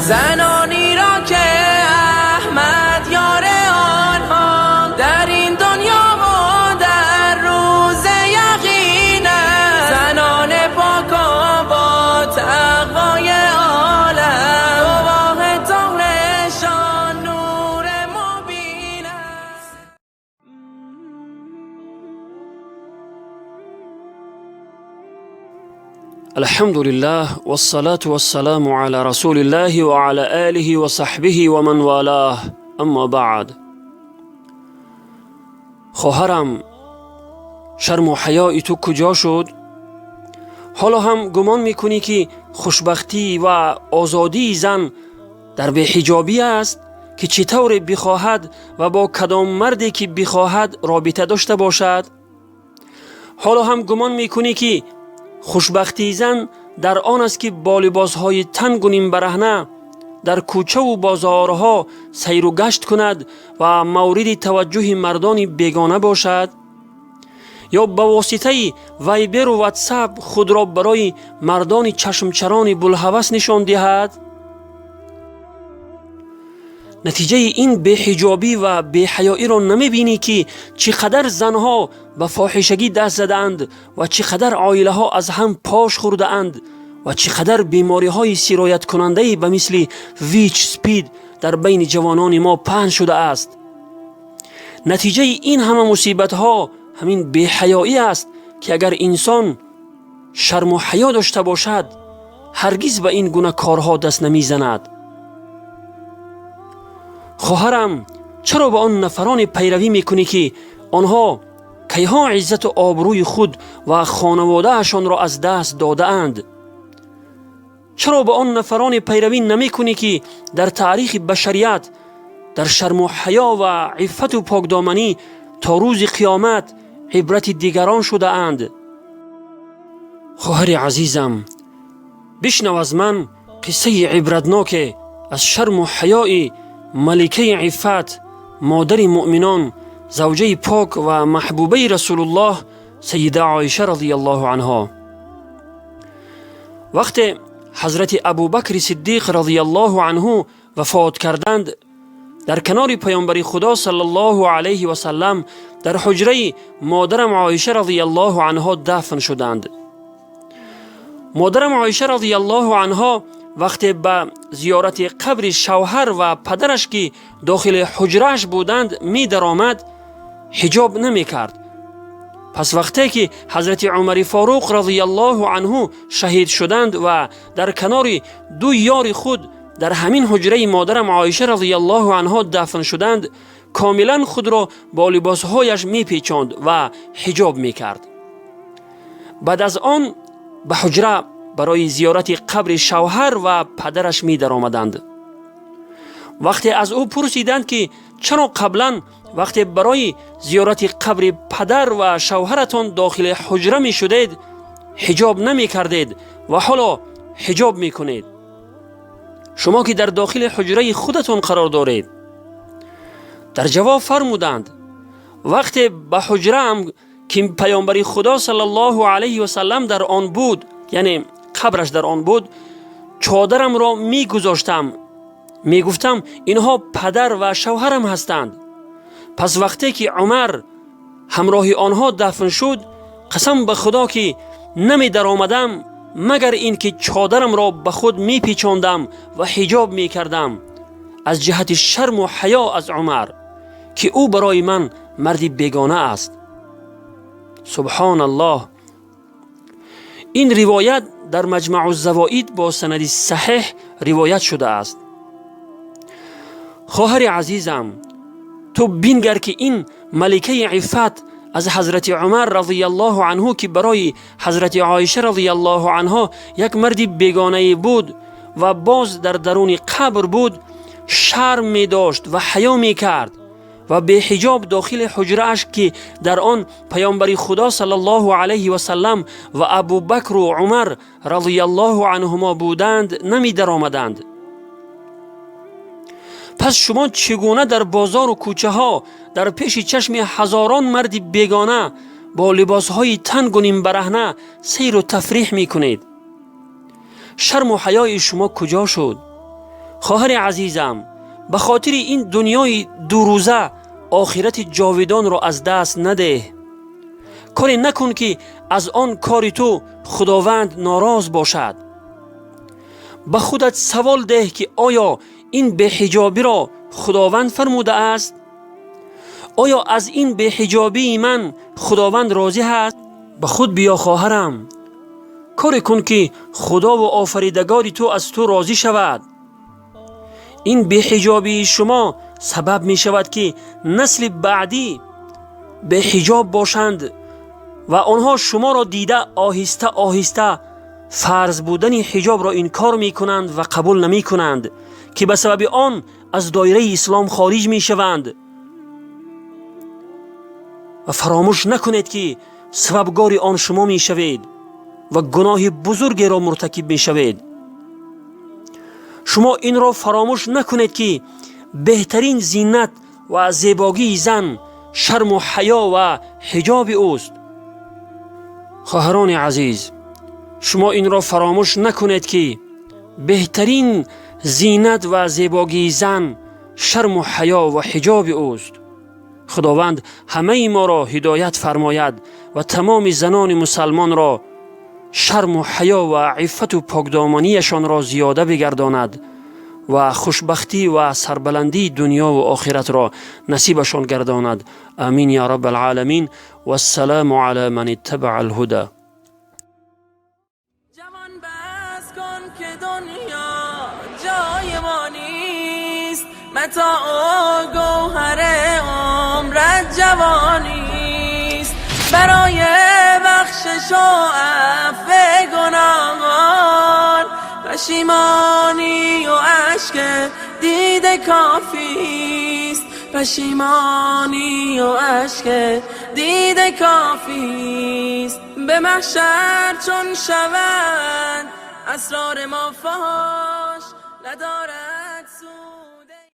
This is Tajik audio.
Занони ро ки Аҳмад ёри онҳо дар ин дунё ва дар рӯзи яқин аст. Занони пок ва бо тақвои олам, гувоҳи طهرشان нури мубин аст. الحمد لله والصلاة والسلام على رسول الله وعلى آله وصحبه ومن والاه اما بعد. хоҳарам, шарму ҳаёи ту куҷо шуд? Ҳоло ҳам гумон мекунӣ, ки хушбахтӣ ва озодии зан дар беҳиҷобӣ аст, ки чӣ тавре бихоҳад ва бо кадом марде ки бихоҳад робита дошта бошад? Ҳоло ҳам гумон мекунӣ, ки хушбахтии зан дар он аст, ки бо либосҳои тангу нимбараҳна дар кӯчаву бозорҳо сайру гашт кунад ва мавриди таваҷҷӯҳи мардони бегона бошад, ё ба воситаи Вайберу Ватсап худро барои мардони чашмчарони булҳавас нишон диҳад? Натиҷаи ин беҳиҷобӣ ва беҳаёиро намебинӣ, ки чӣ қадар занҳо ба фоҳишагӣ даст задаанд ва чӣ қадар оилаҳо аз ҳам пош хӯрдаанд ва чӣ қадар бемориҳои сирояткунандаи ба мисли ВИЧ, СПИД дар байни ҷавонони мо паҳн шудааст? Натиҷаи ин ҳама мусибатҳо ҳамин беҳаёӣ аст, ки агар инсон шарму ҳаё дошта бошад, ҳаргиз ба ин гуна корҳо даст намезанад. Хоҳарам, чаро ба он нафароне пайравӣ мекунӣ, ки онҳо кайҳо иззату обрӯи худ ва хонаводаашонро аз даст додаанд? Чаро ба он нафароне пайравӣ намекунӣ, ки дар таърихи башарият дар шарму ҳаё ва иффату покдоманӣ то рӯзи қиёмат ибрати дигарон шудаанд? Хоҳари азизам, бишнав аз ман қиссаи ибратноке аз шарму ҳаёи маликаи иффат, модари муъминон, завҷаи пок ва маҳбубаи Расулуллоҳ, Сайида Оиша разияллоҳу анҳо. Вақте ҳазрати Абубакри Сиддиқ разияллоҳу анҳу вафот карданд, дар канори паёмбари Худо саллаллоҳу алайҳи васаллам дар ҳуҷраи модарам Оиша разияллоҳу анҳо дафн шуданд. Модарам Оиша разияллоҳу анҳо вақте ба зиёрати қабри шавҳар ва падараш, ки дохили ҳуҷрааш буданд, медаромад, ҳиҷоб намекард. Пас вақте ки ҳазрати Умари Форуқ разияллоҳу анҳу шаҳид шуданд ва дар канори ду ёри худ дар ҳамин ҳуҷраи модарам Оиша разияллоҳу анҳо дафн шуданд, комилан худро бо либосҳояш мепечонд ва ҳиҷоб мекард. Баъд аз он ба ҳуҷра барои зиёрати қабри шавҳар ва падараш медаромаданд. Вақте аз ӯ пурсиданд, ки чаро қаблан вақте барои зиёрати қабри падар ва шавҳаратон дохили ҳуҷра мешудед, ҳиҷоб намекардед ва ҳоло ҳиҷоб мекунед, шумо ки дар дохили ҳуҷраи худатон қарор доред? Дар ҷавоб фармуданд: вақте ба ҳуҷраам, ки паёмбари Худо саллаллоҳу алайҳи васаллам дар он буд, яъне қабраш дар он буд, чодарамро мегузоштам, мегуфтам, инҳо падар ва шавҳарам ҳастанд. Пас вақте ки Умар ҳамроҳи онҳо дафн шуд, қасам ба Худо, ки намедаромадам, магар ин ки чодарамро ба худ мепечондам ва ҳиҷоб мекардам, аз ҷиҳати шарму ҳаё аз Умар, ки ӯ барои ман марди бегона аст. Субҳоналлоҳ! Ин ривоят дар Маҷмаъу Завоид бо санади саҳеҳ ривоят шудааст. Хоҳари азизам, ту бингар, ки ин маликаи иффат аз ҳазрати Умар разияллоҳу анҳу, ки барои ҳазрати Оиша разияллоҳу анҳо як марди бегонае буд ва боз дар даруни қабр буд, шарм медошт ва ҳаё мекард ва беҳиҷоб дохили ҳуҷрааш, ки дар он паёмбари Худо саллаллоҳу алайҳи васаллам ва Абубакру Умар разияллоҳу анҳумо буданд, намедаромаданд. Пас шумо чӣ гуна дар бозору кӯчаҳо дар пеши чашми ҳазорон марди бегона бо либосҳои тангу нимбараҳна сайру тафриҳ мекунед? Шарму ҳаёи шумо куҷо шуд? Хоҳари азизам, ба хотири ин дунёи дурӯза охирати ҷовидонро аз даст надеҳ. Коре накун, ки аз он кори ту Худованд нороз бошад. Ба худат савол деҳ, ки оё ин беҳиҷобиро Худованд фармудааст? Оё аз ин беҳиҷобии ман Худованд розӣ ҳаст? Ба худ биё, хоҳарам. Коре кун, ки Худову Офаридагори ту аз ту розӣ шавад. Ин беҳиҷобии шумо сабаб мешавад, ки насли баъдӣ беҳиҷоб бошанд ва онҳо шуморо дида, оҳиста оҳиста фарз будани ҳиҷобро инкор мекунанд ва қабул намекунанд, ки ба сабаби он аз доираи ислом хориҷ мешаванд. Ва фаромӯш накунед, ки сабабгори он шумо мешавед ва гуноҳи бузургеро муртакиб мешавед. Шумо инро фаромӯш накунед, ки беҳтарин зинат ва зебогии зан шарму ҳаё ва ҳиҷоби ӯст. Хоҳарони азиз, шумо инро фаромӯш накунед, ки беҳтарин зинат ва зебогии зан шарму ҳаё ва ҳиҷоби ӯст. Худованд ҳамаи моро ҳидоят фармояд ва тамоми занони мусалмонро шарму ҳаё ва иффату покдоманияшонро зиёда бигардонад ва хушбахтӣ ва сарбаландии дунёву охиратро насибашон гардонад. Амин я раб алъаламин. Вассаламу ала ман иттабаа алҳуда. جوان، بس کن که دنیا جای ما نیست. متاع و گوهر عمرت جوانیست. برای بخشش و عفو گناهان، پشیمانی و اشک دیده کافیست. پشیمانی و اشک دیده کافیست. به محشر چون شود اسرار ما فاش، ندارد.